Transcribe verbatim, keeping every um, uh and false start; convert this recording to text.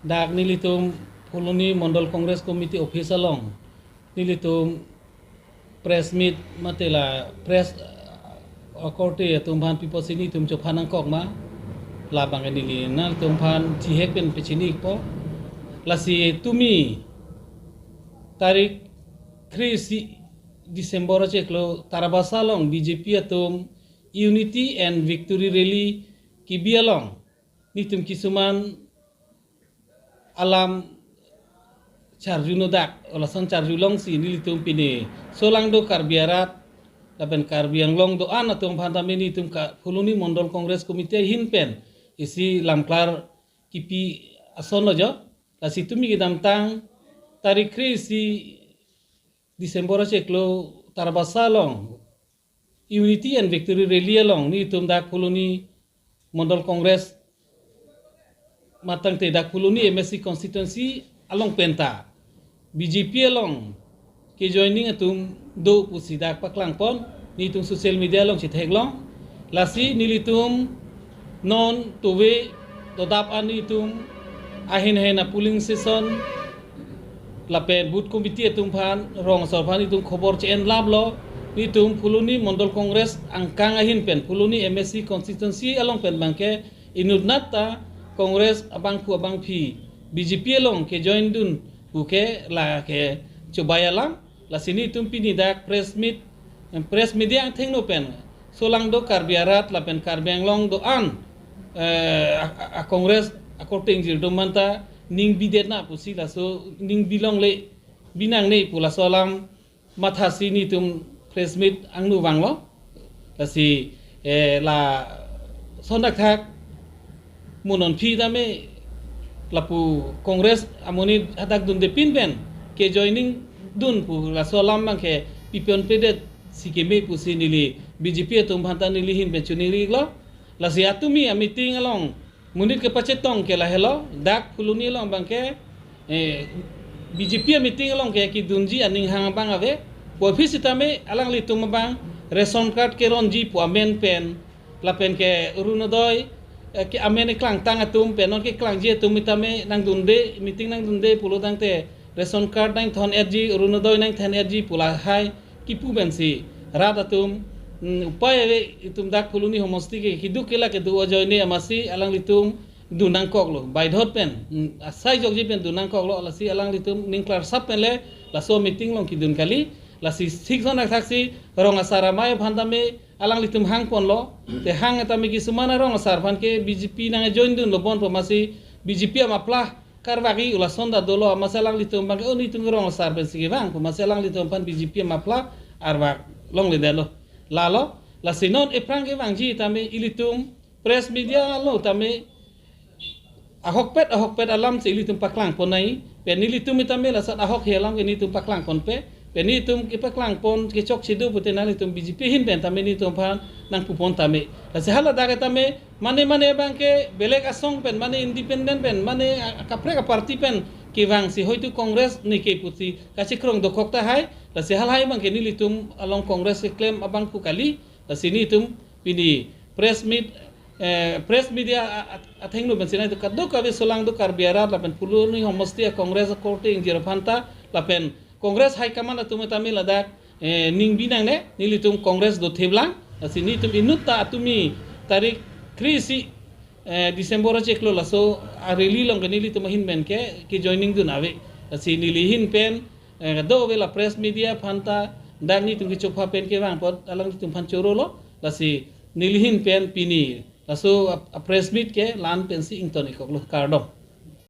Dak nelitum Phuloni Mondol Congress Committee office along nelitum press meet mate la press, uh, akorte atum aphan pi apotsi nelitum chopha nangkok ma, labang neli nangtum aphan chihek pen pachini-ikpo. Lasi tumi tarik kre-isi December achiklo Tarabasa along B J P atum Unity and Victory Rally kebi along nelitum kisuman alam charjuno dak, lason charjulongsi nelitum pini solangdo Karbi arat lapen Karbi Anglong do-an atum aphan tame nelitum ka Phuloni Mondol Congress Committee ahin pen isi lamklar kipi asonlo jo. Lasi tumi kedamtang tarik kre-isi December achiklo Tarabasa along Unity and Victory Rally along nelitum dak Phuloni Mondol Congress matangte dak Phuloni M A C constituency along penta B J P along kejoining atum do pusi dak paklangpon, nelitum social media along chetheklong. Lasi nelitum non tove dodap an nelitum ahin ahin a polling station lapen booth committee atum aphan, rong asar aphan nelitum khobor che-enlaplo. Nelitum Phuloni Mondol Congress angkang ahin pen Phuloni M A C constituency along pen abangke inutnat ta Congress abangphu abangphi B J P along kejoin dun puke lake chobei alam. Lasi nelitum pini dak press meet, press media angthengno pen solangdo Karbi arat lapen Karbi Anglong do-an, eh, a, a, a Congress akorte ingjir atum aphanta ning bidet na pusi laso ning bilongle binangne pu laso alam mathasi nelitum press meet angno vanglo. Lasi, eh, lason thakthak mo non aphi tame lapu Congress amonit hadak dunde pin pen kejoining dun pu laso alam abangke pipon pedet si keme pusi neli B J P atum aphanta neli ahin pen choningri-iklo. Lasi atumi a meeting along monit kepachetong ke lahelo, dak Phuloni along abangke, eh, B J P a meeting along ke kedunji aning hang abang ave. Puvoiphit sitame alanglitum abang ration card keronji pu amen pen lapen ke Orunodoi, eh, ke amen keklangtang atum pen non keklangji atum tame nangdunde, meeting nangdunde pulo tangte ration card nangthon-etji, Orunodoi nangthon-etji pu lahai kipu pensi rat atum, mm, upai ave, itum dak Phuloni homosti ke keduk kelak kedo ajoine amatsi alanglitum dun nangkoklo, baidhot pen, mm, asai jokji pen dun nangkoklo. Lasi alanglitum ning klarsap pen le laso meeting along kedun kali. Lasi thik ason thakthaksi rong asar amei aphan tame alanglitum hangponlo. Te hang tame kisuman arong asar aphan ke B J P nangjoin dunlo bon pu amatsi B J P amapla karvak-i pu lason ta dolo, amatsi alanglitum abangke, o, nelitum rong asar pensi kevang pu amatsi alanglitum aphan B J P amapla arvak longledetlo. Lalo, lasi non ephrang kevangji tame ilitum press media along tame ahokpet ahokpet alam si ilitum paklangpon nai, pen nelitum tame lason ahokhe alam ke nelitum paklangponpe, pen nelitum kepaklangpon kechokche do pute nanglitum B J P ahin pen tame nelitum aphan nangpupon tame. Lasi haladak tame mane mane abangke belek asong pen, mane independent pen, mane a-, kaprek aparty pen kevangsi hoitu Congress neke pusi kachekrong dokok tahai. Lasi halahai abangke nelitum along Congress keklem abangphu kali. Lasi nelitum pini press meet, eh, press media a-, a-, athengno pensi nai kadokave solangdo Karbi arat lapen Phuloni homosti a Congress akorte ingjir aphanta lapen Congress High Command atum tame ladak, eh, ning binangne, nelitum Congress dotheplang. Lasi nelitum inutta atumi tarik kre-isi, eh, December achiklo laso a rally along ke nelitum ahin pen ke kejoining dun ave. Lasi neli ahin pen, eh, kadokave la press media aphanta dak nelitum kechopha pen kevang apot alanglitum aphan chorolo. Lasi neli ahin pen pini laso a, a press meet ke la-an pensi ington-ikkoklo, kardom.